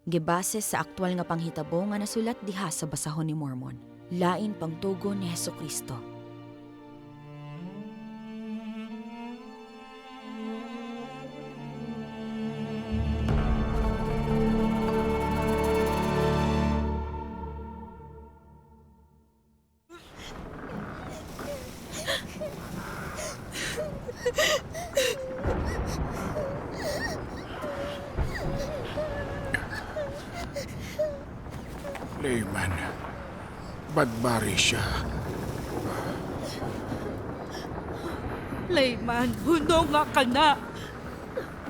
Gibase sa aktwal nga panghitabo nga nasulat diha sa basahon ni Mormon. Lain pangtugon ni Hesukristo. Layman, badbari siya. Layman, huno nga ka na.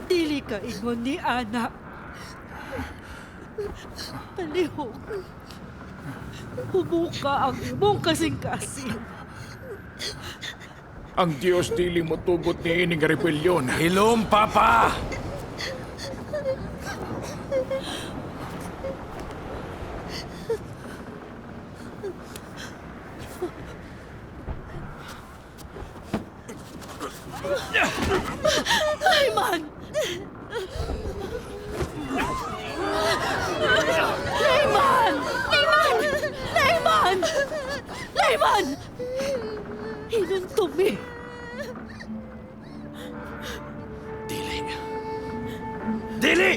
Dili ka ingon ni Ana. Palihog. Humuka ang imong kasing-kasing. Ang Dios dili mo tugot ni ining rebelyon. Hilom, Papa! Layman! Layman! Layman! Layman! Layman! Hinuntumi. Dili. Dili!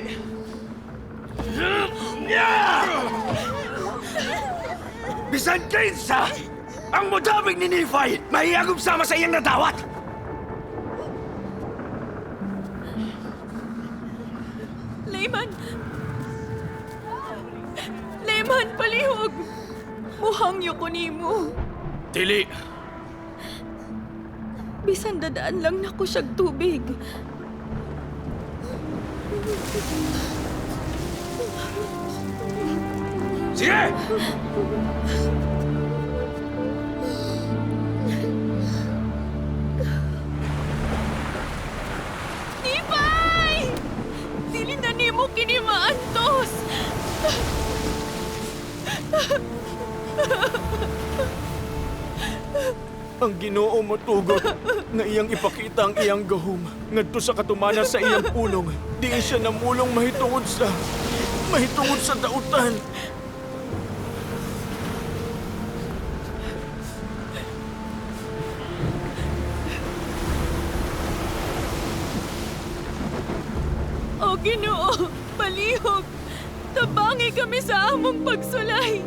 Bisan kinsa! Ang mudamig ni Nephi, mahiyagom sama sa iyang nadawat! Layman! Layman, palihog! Muhangyo ko nimo. Dili! Bisan dadaan lang nako siyag tubig. Sige! Nipay! Dili na nimo kini maantos. Ang Ginoo motugot nga iyang ipakita ang iyang gahom ngadto sa katumanan sa iyang pulong. Diin siya namulong mahitungod sa dautan. O Ginoo, palihog! Tabangi kami sa among pagsulay.